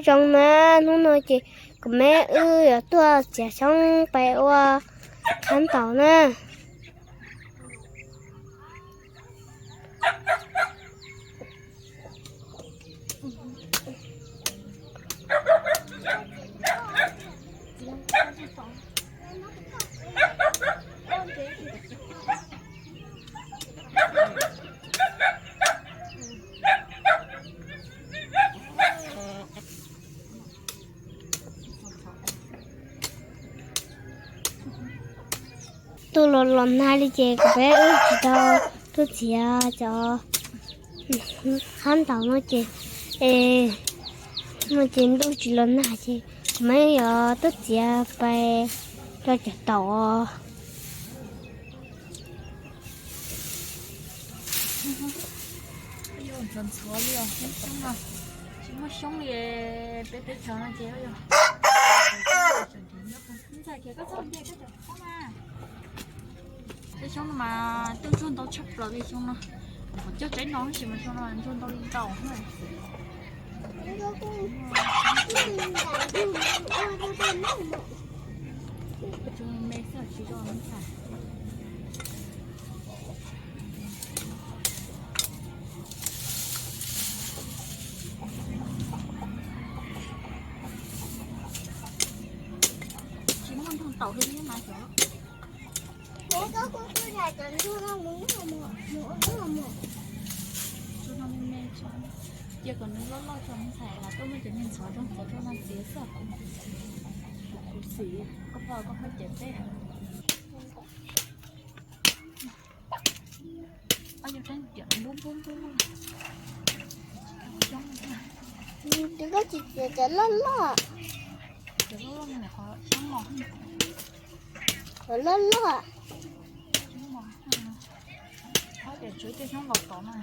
Zoo na, hnub no ces kuv me wb yuav tuaj txiav xyoob pais ua qhab ntaus na. Tuaj los los nag li ces kuv peb wb tsis tau tuaj txiav cov qhab ntaus no ces, no ces ntuj tsis los nag ces kuv me yuav tuaj txiav pais rau cov taum. Ntxhov ntxhov li os, tsis muaj xyoob li, peb teb chaws no ces. Tej xyoob no mas twb ntsuag ntau tshaj plaws li xyoob no. Kuv coj tsaib no tab sis mas xyoob no ntsuag ntau li ntau. Tsis muaj ntug taum li mas xyov. Cia kom nws loj loj tso ntxhais los tuaj muab cov niag ntxhov zoo ntxhov rau no txiav xwb. Kuv xim koj pog koj muab cem peb. Ob yog rab tiam npub npub npub. Cov koj tsis txiav cov loj loj. Cov loj loj no qhov xyoob mos. Cov loj loj. Xyoob mos. Qhov tias tshuav cov xyoob laus tod no.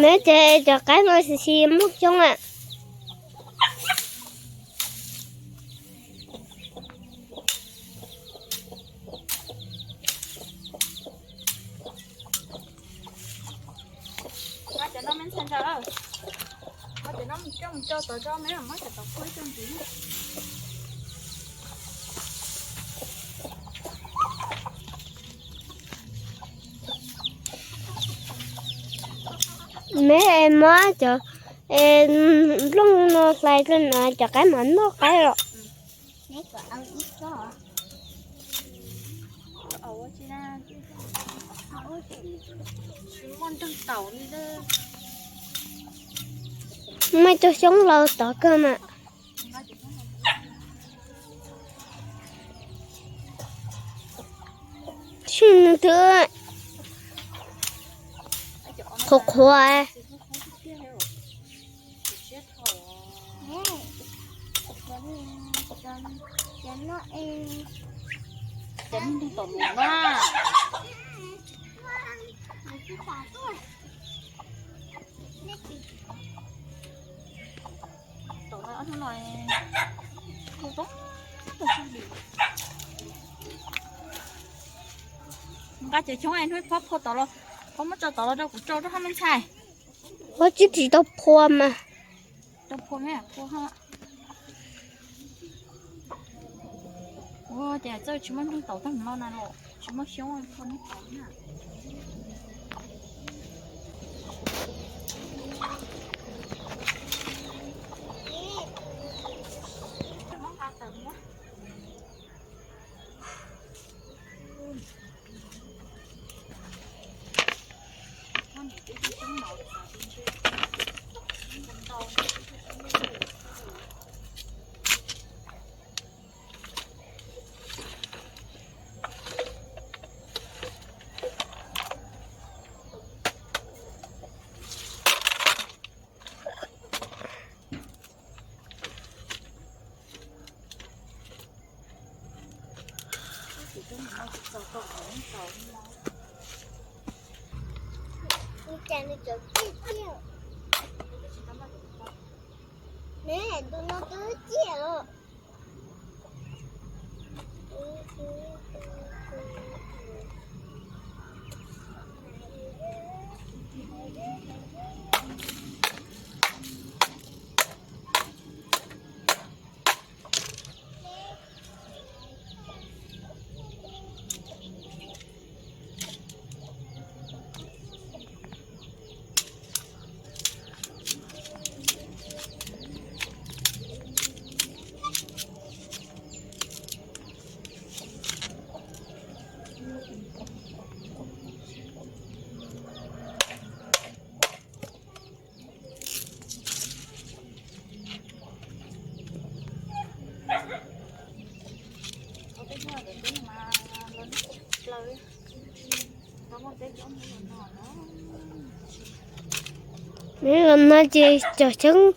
Neb ces cov qaib no xis xis muaj xyoob a. Neb muab cov nplooj no hlais rau no cov qaib mas noj qaib los. Muaj cov xyoob laus tod kawg mas. Sij nws twb qhuav qhuav. Cov no es, cov no tom lus na. Tom no, no, nqa cov xyoob hnub phob phua tod los, phob muab tso tod los rau kuv tso rau hauv me ntxhais. Phob tsis tsis tau phua mas. Rau phua me phua ho. Ua cas txawj tsis muaj neeg tau tag no na los tsis muaj xyoob phua neeg tau na. Tus no twb ciaj os. Los no ces cov xyoob,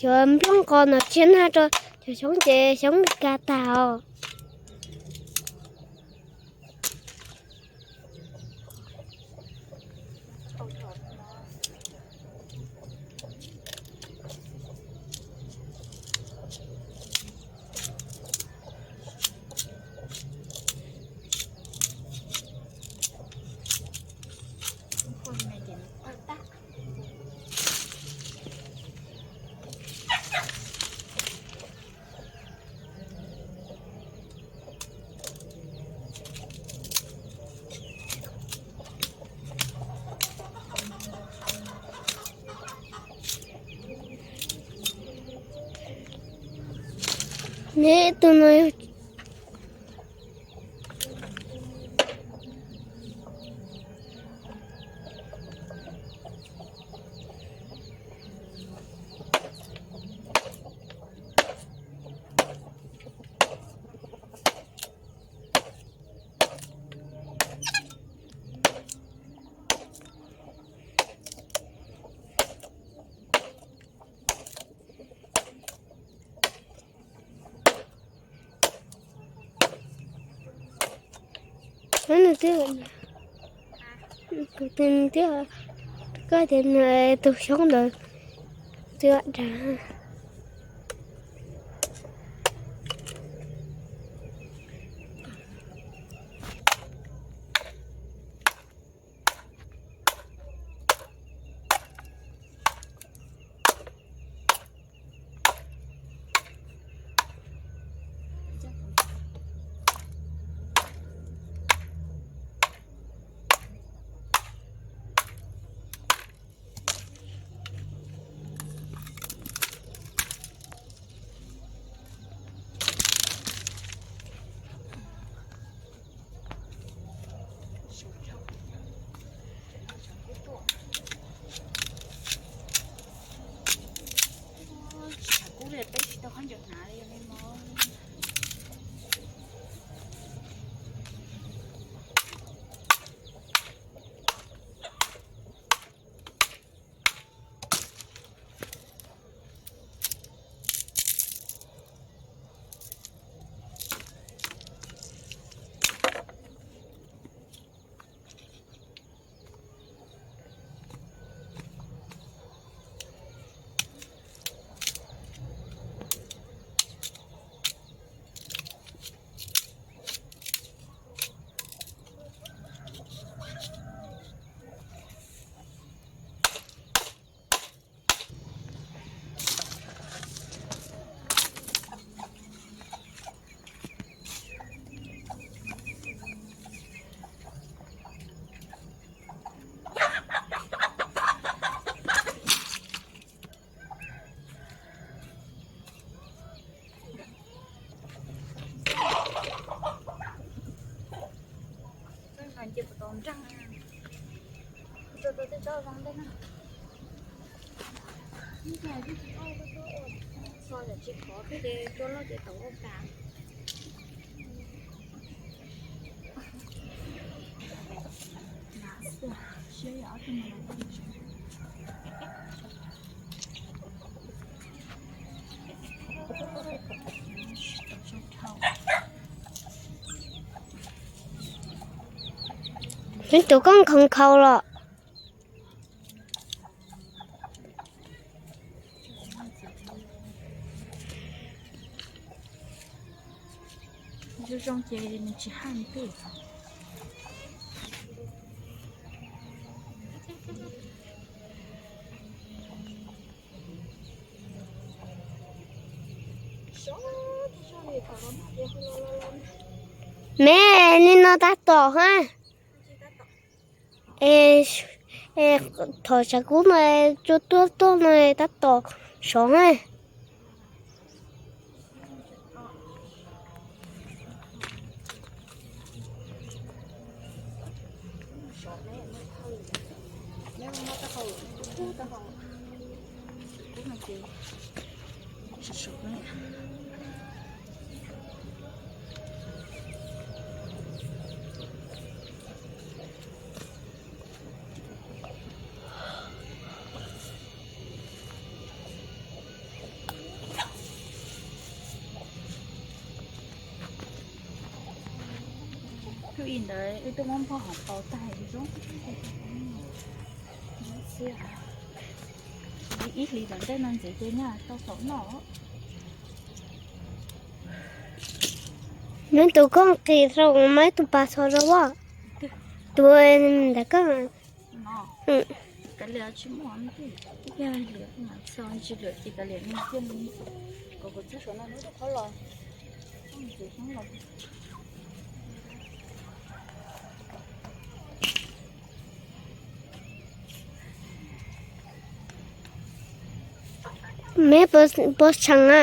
cov nplooj qos no tsis nag rau cov xyoob ces xyoob li ka tag os. Neb tus no yog Nws twb, kuv twb, koj tias nws tus xyoob ntawd twb dav. Neb tus koj nkhaus nkhaus los. Zoo zoo ces nws tsis haj nws tej. Me, nim no tab tom ha. Es, es, thov tsam kub no, tsuas tuaj tuaj no tab tom sov na. Ib ntawd wb twb muab npog hauv paus tag zoo xwb. Ib hlis tom ntej no ntxiv ces nyaj tau saum noj. Neb tus koj nqis rau mas ib tug pas txhos rau as. Tus ntawd koj. Kav liam tsis muaj, ib pliag liam txog tsis liam ces kav liam, kom kuv txog saum no hnub qhov los. Meb puas tshee na?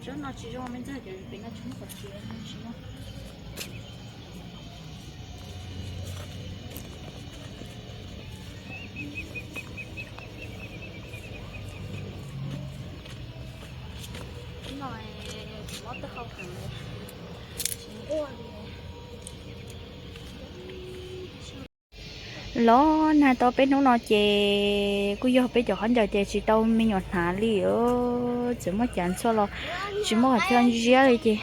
Tsob no tsis zoo me ntxag, pem no tsis muaj qhov tsis tsis muaj. No tsis muaj tej qhov heev li, tsis nquag li. Los nag tau peb hnub no ces kuj yog peb cov khaub ncaws ces tsis tau me nyuam hnav li, txawm muaj cas ntxhua los tsis muaj qhov chaw ziab li ces.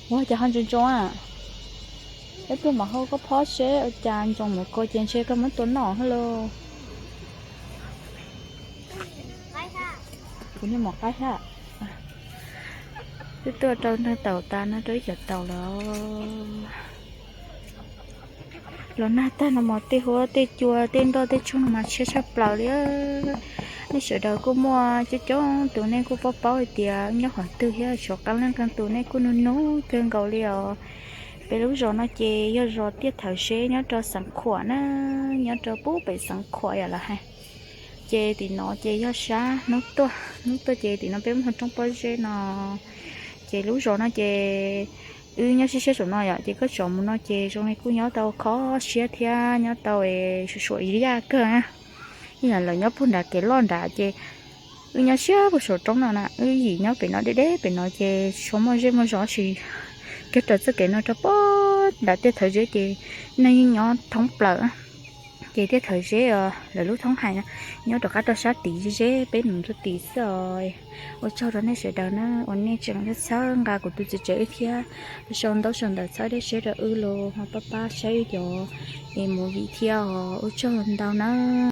Ua cas ho ntsoov ntsoov a? Peb tuaj mam hau koj phob seb ua cas ntsoov mus ko ces ntshe koj muab tua noj hab lauj. Kuv niag mom qaib hab. Twb tuaj rau nag taum tas no rau ib cov taum lawm. Los nag tag no mas tej huab tej cua tej nroj tej tshoob no mas tshiab tshaj plaws li. Nej sawv daws kuj muaj coob coob tus nej kuj paub paub hais tias nyob qhov twg thiab, tshuav qee leej qee tus nej kuj nug nug kawg nkaus li os. Peb lub zos no ces yog zos Tiaj Thawm Zeb nyob rau Xeev Khuam na, nyob rau pub pem Xeev Khuam yom lawv hais. Ces tim no ces yog sab hnub tuaj, hnub tuaj ces tim no peb muaj roob pob zeb no. Ces lub zos no ces wb nyob siab siab saum no yom, ces koj tsom mus no ces zoo li kuj nyob tau kho siab thiab nyob tau suam suam yaj kawg na. Ib yam lawv nyob puag nram kev loj nrad ces wb nyob siab puag saum roob no na, wb yim nyob pem no deb deb pem no ces tsis muaj zej muaj zos tsis kiag rau txoj kev no rau puag nram Tiaj Thawm Zeb ces neeg yeej nyob thoob plaws. Ces Tiaj Thawm Zeb lawv lub thoob hais nyob rov qab rau sab tid zeb peb mus rau tid xwb os. Ua tsaug rau nej sawv daws na uas nej tseem txhawb nqa kuv tus txiv tsev wb thiab sau ntaub sau ntawv txhawb dej siab rau wb los ho pab pab saib wb cov movie thiab os. Ua tsaug ntau na.